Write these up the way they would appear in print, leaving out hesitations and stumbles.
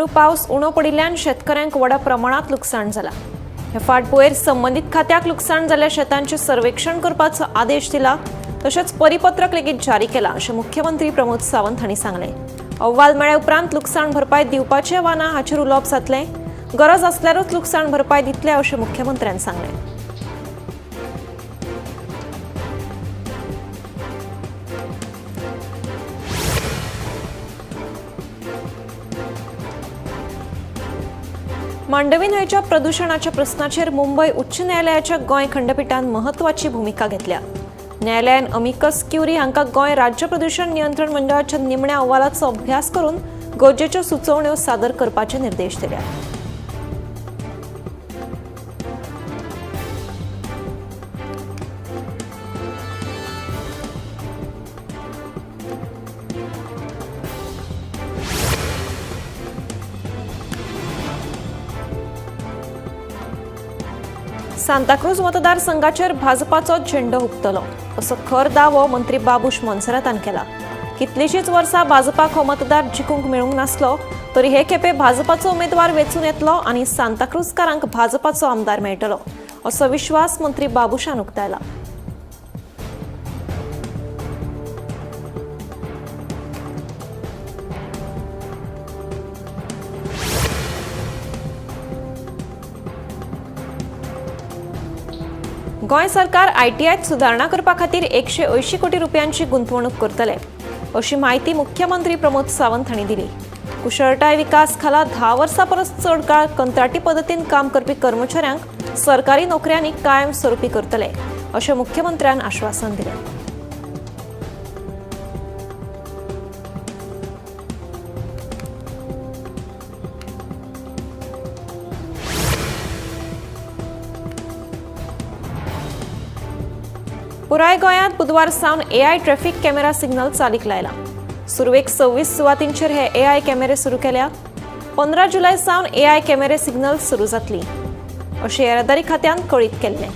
अंदू पावस उणो पडिल्ल्यान शेतकऱ्यांक व्हडा प्रमाणांत लुकसाण जालां. हे फाटभुंयेर संबंदीत खात्याक लुकसाण जाल्ल्या शेतांचें सर्वेक्षण करपाचो आदेश दिला, तशेंच परिपत्रक लेगीत जारी केलां अशें मुख्यमंत्री प्रमोद सावंत हांणी सांगलें. अहवाल मेळ्ळे उपरांत लुकसाण भरपाय दिवपाचें वा ना हाचेर उलोवप जातलें. गरज आसल्यारूच लुकसाण भरपाय दितले अशें मुख्यमंत्र्यान सांगलें. मांडवी न्हंयच्या प्रदुशणाच्या प्रस्नाचेर मुंबय उच्च न्यायालयाच्या गोंय खंडपिठान म्हत्वाची भुमिका घेतल्या. न्यायालयान अमिकस क्युरी हांकां गोंय राज्य प्रदुशण नियंत्रण मंडळाच्या निमण्या अहवालाचो अभ्यास करून गरजेच्यो सुचोवण्यो सादर करपाचे निर्देश दिल्या. सांताक्रूज मतदारसंघाचेर भाजपाचो झेंडो हुपतलो असो खर दावो मंत्री बाबूश मोन्सेरातान केला. कितलीशींच वर्सां भाजपाक हो मतदार जिखूंक मेळूंक नासलो तरी हे खेपे भाजपाचो उमेदवार वेंचून येतलो आनी सांताक्रूजकारांक भाजपाचो आमदार मेळटलो असो विश्वास मंत्री बाबूशान उक्तायला. गोंय सरकार आयटीआयत सुदारणा करपा खातीर 180 कोटी रुपयांची गुंतवणूक करतले अशी म्हायती मुख्यमंत्री प्रमोद सावंत हांणी दिली. कुशळटाय विकास खाला 10 वर्सां परस चड काळ कंत्राटी पद्दतीन काम करपी कर्मचाऱ्यांक सरकारी नोकऱ्यांनी कायमस्वरूपी करतले अशें मुख्यमंत्र्यान आश्वासन दिलें. पुराय गोंयांत बुधवार सावन एआय ट्रॅफिक कॅमेरा सिग्नल चालीक लायला. सुरवेक 26 सुवातींचेर हे एआय कॅमेरे सुरू केल्या. 15 जुलय सावन एआय कॅमेरे सिग्नल सुरू जातली अशें येरादारी खात्यान कळीत केल्लें.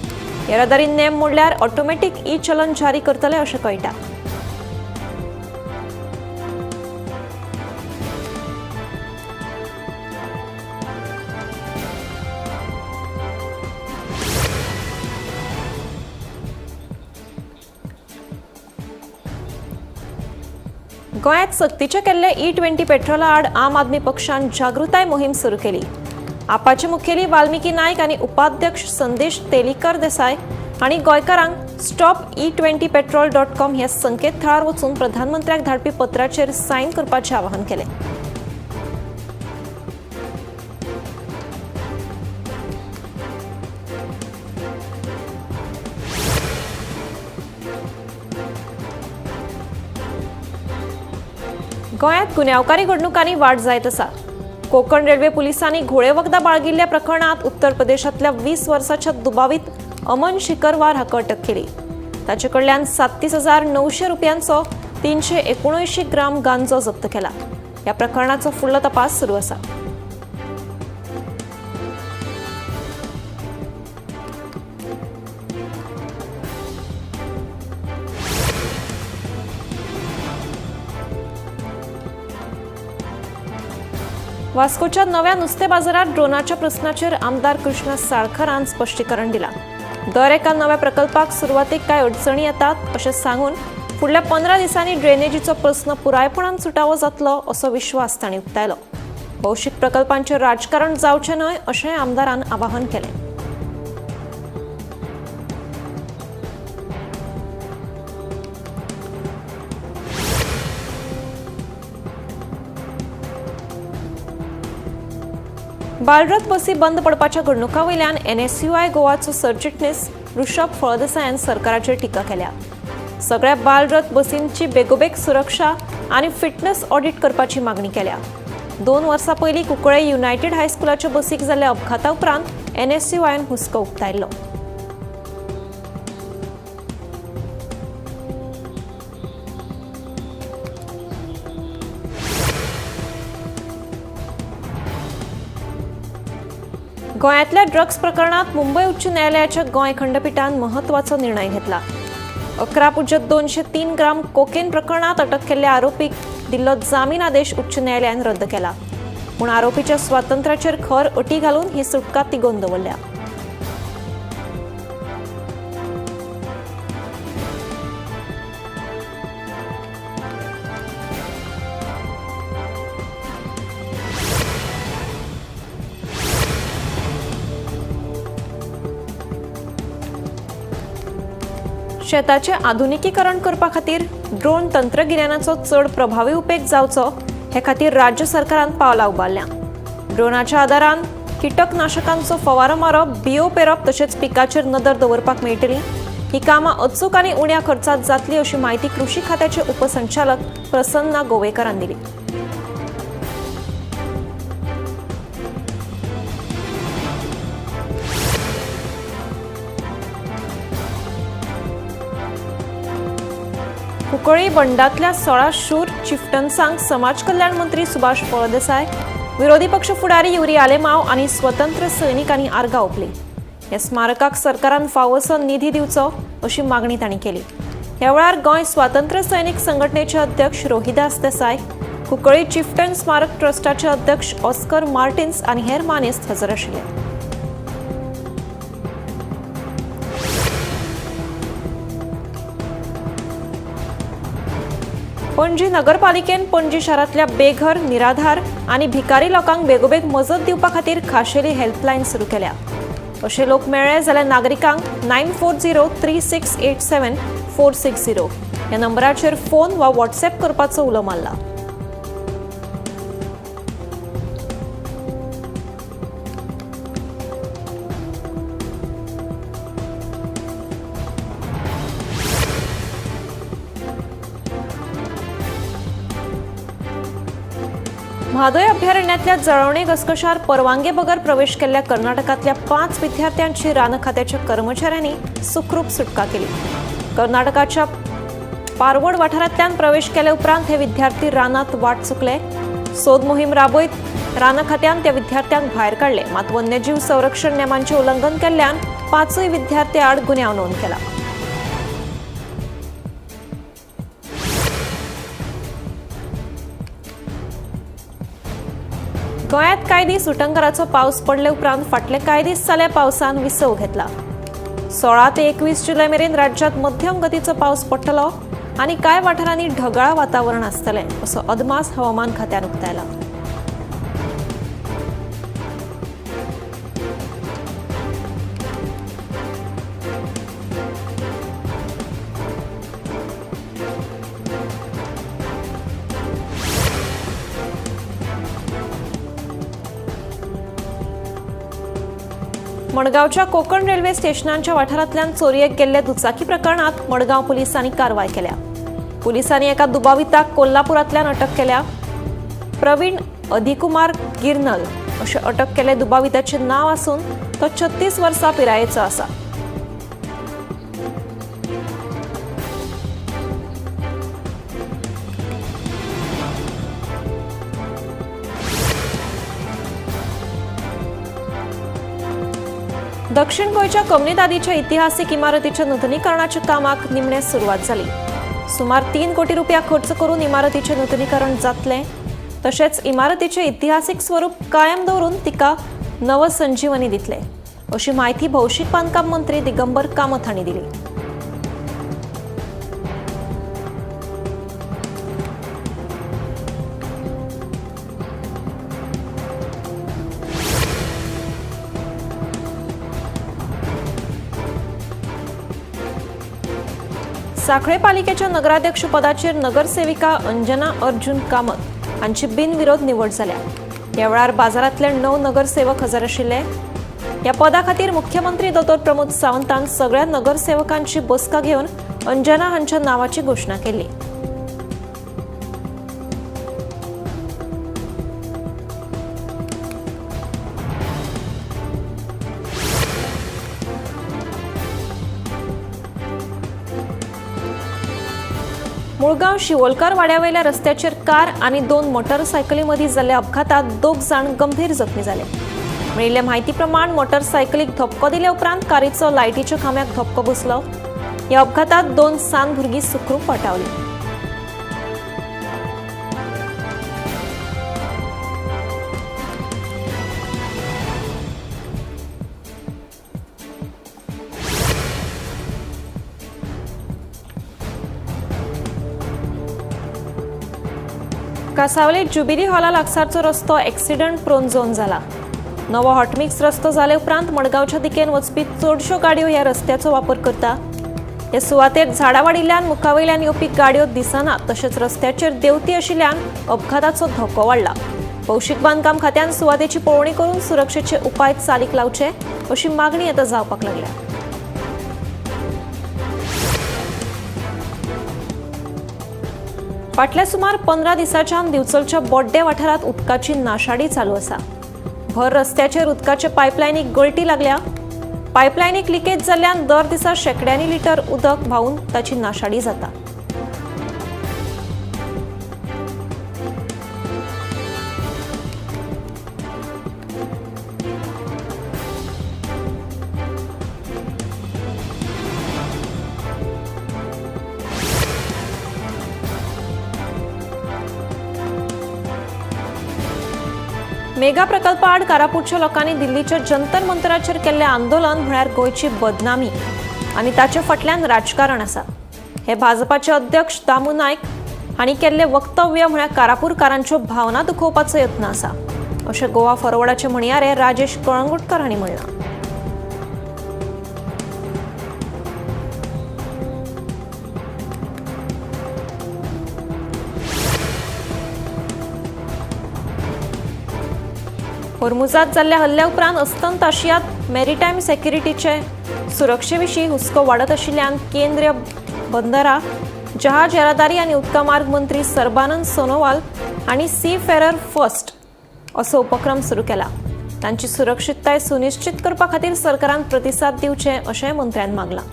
येरादारी नेम मोडल्यार ऑटोमॅटीक ई चलन जारी करतले अशें कळटा. गोंयांत सक्तीचे केल्ले E20 पेट्रोला आड आम आदमी पक्षान जागृताय मोहीम सुरू केली. आपाचे मुखेली वाल्मिकी नायक आनी उपाध्यक्ष संदेश तेलीकर देसाय हांणी गोंयकारांक स्टॉप e20petrol.com ह्या संकेतथळार वचून प्रधानमंत्र्याक धाडपी पत्राचेर सायन करपाचें आवाहन केलें. गोंयांत गुन्यांवकारी घडणुकांनी वाड जायत आसा. कोकण रेल्वे पुलिसांनी घोळे वखदां बाळगिल्ल्या प्रकरणांत उत्तर प्रदेशांतल्या 20 वर्साच्या दुबावीत अमन शिकरवार हाका अटक केली. ताचे कडल्यान 37,900 रुपयांचो 379 ग्राम गांजो जप्त केला. ह्या प्रकरणाचो फुडलो तपास सुरू आसा. वास्कोच्या नव्या नुस्तें बाजारात ड्रोनाच्या प्रस्नाचेर आमदार कृष्णा साळकारान स्पश्टीकरण दिलां. दर एका नव्या प्रकल्पाक सुरवातेक कांय अडचणी येतात अशें सांगून फुडल्या 15 दिसांनी ड्रेनेजीचो प्रस्न पुरायपणान सुटावो जातलो असो विश्वास तांणी उक्तायलो. भौशीक प्रकल्पांचेर राजकारण जावचें न्हय अशें आमदारान आवाहन केलें. बालरथ बसी बंद पडपाच्या घडणुकां वयल्यान एनएसयूआय गोवाचो सरचिटणीस ऋषभ फळदेसायान सरकाराचेर टिका केल्या. सगळ्या बालरथ बसींची बेगोबेग सुरक्षा आनी फिटनेस ऑडिट करपाची मागणी केल्या. 2 वर्सां पयलीं कुंकळे युनायटेड हायस्कुलाच्या बसीक जाल्ल्या अपघाता उपरांत एनएसयूआयन हुस्को उक्तायल्लो. गोंयांतल्या ड्रग्स प्रकरणात मुंबय उच्च न्यायालयाच्या गोंय खंडपिठान महत्वाचो निर्णय घेतला. 11.203 ग्राम कोकेन प्रकरणात अटक केल्ल्या आरोपीक दिल्लो जामीन आदेश उच्च न्यायालयान रद्द केला. पूण आरोपीच्या स्वातंत्र्याचेर खर अटी घालून ही सुटका तिगोवन दवरल्या। शेताचे आधुनिकीकरण करपा खातीर ड्रोन तंत्रगिन्यानाचो चड प्रभावी उपेग जावचो हे खातीर राज्य सरकारान पावलां उबारल्या। ड्रोनाच्या आदारान कीटकनाशकांचो फवारो मारप, बियो पेरप तशेंच पिकाचेर नदर दवरपाक मेळटली। ही कामां अचूक आनी उण्या खर्चात जातली अशी म्हायती कृषी खात्याचे उपसंचालक प्रसन्ना गोवेकरान दिली। कुंकळी बंडातल्या 16 शूर चिफ्टन्सांक समाज कल्याण मंत्री सुभाष फळदेसाय, विरोधी पक्ष फुडारी युरी आलेमाव आनी स्वतंत्र सैनिकांनी आर्गां ओंपली। ह्या स्मारकाक सरकारान फावोसो निधी दिवचो अशी मागणी तांणी केली। ह्या वेळार गोंय स्वातंत्र्य सैनिक संघटनेचे अध्यक्ष रोहिदास देसाय, कुंकळी चिफ्टन स्मारक ट्रस्टाचे अध्यक्ष ऑस्कर मार्टिन्स आनी हेर मानेस्त हजर आशिल्ले। पणजी नगरपालिकेन पणजी शारांतल्या बेघर, निराधार आनी भिकारी लोकांक बेगोबेग मजत दिवपा खातीर खाशेली हेल्पलायन सुरू केल्या। अशे लोक मेळ्ळे जाल्यार नागरिकांक 9403687460 ह्या नंबराचेर फोन वा व्हॉट्सएप करपाचो उलो मारला। म्हादय अभयारण्यातल्या जळवणे घसघशार परवानगे बगर प्रवेश केल्ल्या कर्नाटकातल्या 5 विद्यार्थ्यांची रान खात्याच्या कर्मचाऱ्यांनी सुखरूप सुटका केली। कर्नाटकाच्या पारवड वाठारांतल्यान प्रवेश केले उपरांत हे विद्यार्थी रानात वाट चुकले। सोद मोहीम राबयत रान खात्यान त्या विद्यार्थ्यांक भायर काडले। मात वन्यजीव संरक्षण नेमांचे उल्लंघन केल्ल्यान 5 विद्यार्थी आड गुन्यांव नोंद केला। गोंयांत कांय दीस उटंगाराचो पावस पडले उपरांत फाटले कांय दीस जाल्ल्या पावसान विसव घेतला। 16 ते 21 जुलय मेरेन राज्यांत मध्यम गतीचो पावस पडटलो आनी कांय वाठारांनी ढगाळ वातावरण आसतलें असो अदमास हवामान खात्यान उक्तायला। मडगांवच्या कोकण रेल्वे स्टेशनांच्या वाठारांतल्यान चोरयेक गेल्ल्या दुचाकी प्रकरणात मडगांव पुलिसांनी कारवाय केल्या। पुलिसांनी एका दुबाविताक कोल्हापुरांतल्यान अटक केल्या। प्रवीण अधिकुमार गिरनल अशें अटक केल्ल्या दुबाविताचें नांव आसून तो 36 वर्सां पिरायेचो आसा। दक्षिण गोंयच्या कोमुनिदादीच्या इतिहासीक इमारतीच्या नुतनीकरणाच्या कामाक निमणे सुरवात जाली। सुमार 3 कोटी रुपया खर्च करून इमारतीचें नुतनीकरण जातलें। तशेंच इमारतीचें इतिहासीक स्वरूप कायम दवरून तिका नवसंजीवनी दितले अशी म्हायती भौशीक बांदकाम मंत्री दिगंबर कामत हांणी दिली। साखळे पालिकेच्या नगराध्यक्षपदाचेर नगरसेविका अंजना अर्जुन कामत हांची बिनविरोध निवड जाल्या। ह्या वेळार बाजारांतले 9 नगरसेवक हजर आशिल्ले। ह्या पदा खातीर मुख्यमंत्री दोतोर प्रमोद सावंतान सगळ्या नगरसेवकांची बसका घेवन अंजना हांच्या नांवाची घोशणा केली। मुळगांव शिवोलकर वाड्यावयल्या रस्त्याचेर कार आनी 2 मोटरसायकली मदीं जाल्ल्या अपघातात 2 जाण गंभीर जखमी जाले। मेळिल्ले म्हायती प्रमाण मोटरसायकलीक धपको दिले उपरांत कारीचो लायटीच्या खांब्याक धपको बसलो। ह्या अपघातात 2 सान भुरगीं सुखरूप वाटावली। कासावले ज्युबिली हॉला लागसारचो रस्तो एक्सिडंट प्रोन झोन जाला। नवो हॉटमिक्स रस्तो जाले उपरांत मडगांवच्या दिकेन वचपी चडश्यो गाडयो ह्या रस्त्याचो वापर करता। हे सुवातेर झाडां वाडिल्ल्यान मुखावयल्यान येवपी गाडयो दिसना, तशेंच रस्त्याचेर देंवती आशिल्ल्यान अपघाताचो धोको वाडला। भौशीक बांदकाम खात्यान सुवातेची पळोवणी करून सुरक्षेचे उपाय चालीक लावचे अशी मागणी आतां जावपाक लागल्या। फाटल्या सुमार 15 दिसांच्यान दिवचलच्या बोड्डे वाठारांत उदकाची नाशाडी चालू आसा। भर रस्त्याचेर उदकाचे पायपलायनीक गळटी लागल्या। पायपलायनीक लिकेज जाल्ल्यान दर दिसा शेंकड्यांनी लिटर उदक व्हांवून ताची नाशाडी जाता। मेगा प्रकल्पाआड कारापूरच्या लोकांनी दिल्लीच्या जंतर मंतराचेर केल्लें आंदोलन म्हळ्यार गोंयची बदनामी आनी ताचे फाटल्यान राजकारण आसा। हे भाजपाचे अध्यक्ष दामू नायक हांणी केल्लें वक्तव्य म्हळ्यार कारापूरकारांच्यो भावना दुखोवपाचो यत्न आसा, अशें गोवा फॉरवर्डाचे म्हणयारे राजेश कळंगुटकर हांणी म्हणलां। होर्मुजात जाल्ल्या हल्ल्या उपरांत अस्तंत आशियांत मेरीटायम सेक्युरिटीचे सुरक्षे विशीं हुस्को वाडत आशिल्ल्यान केंद्रीय बंदरां, जहाज येरादारी आनी उदका मार्ग मंत्री सर्बानंद सोनोवाल हांणी सी फेरर फर्स्ट असो उपक्रम सुरू केला। तांची सुरक्षितताय सुनिश्चित करपा खातीर सरकारान प्रतिसाद दिवचे अशें मंत्र्यान मागलां।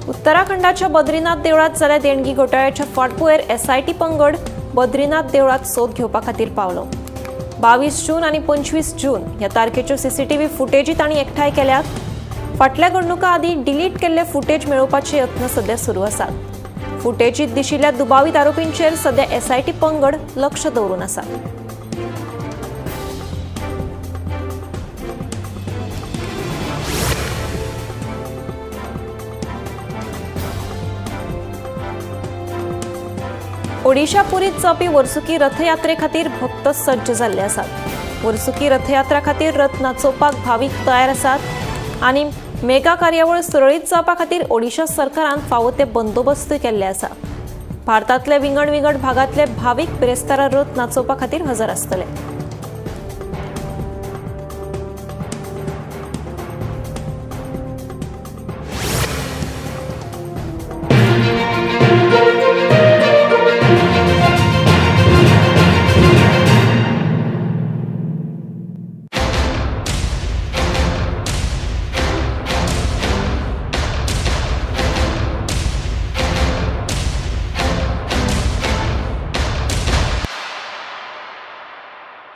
उत्तराखंडाच्या बद्रीनाथ देवळात जाल्ल्या देणगी घोटाळ्याच्या फाटभुंयेर एसआयटी पंगड बद्रीनाथ देवळात सोद घेवपा खातीर पावलो। 22 जून आनी 25 जून ह्या तारखेच्यो सीसीटीव्ही फुटेजी तांणी एकठांय केल्यात। फाटल्या घडणुका आदीं डिलीट केल्ले फुटेज मेळोवपाचे यत्न सध्या सुरू आसात। फुटेजीत दिशिल्ल्या दुबावीत आरोपींचेर सध्या एसआयटी पंगड लक्ष दवरून आसा। ओडिशा पुरीत जावपी वर्सुकी रथयात्रे खातीर भक्त सज्ज जाल्ले आसात। वर्सुकी रथयात्रा खातीर रथ नाचोवपाक भावीक तयार आसात आनी मेगा कार्यावळ सुरळीत जावपा खातीर ओडिशा सरकारान फावो ते बंदोबस्त केल्ले आसा। भारतांतले विंगड विंगड भागांतले भावीक बिरेस्तारा रथ नाचोवपा खातीर हजर आसतले।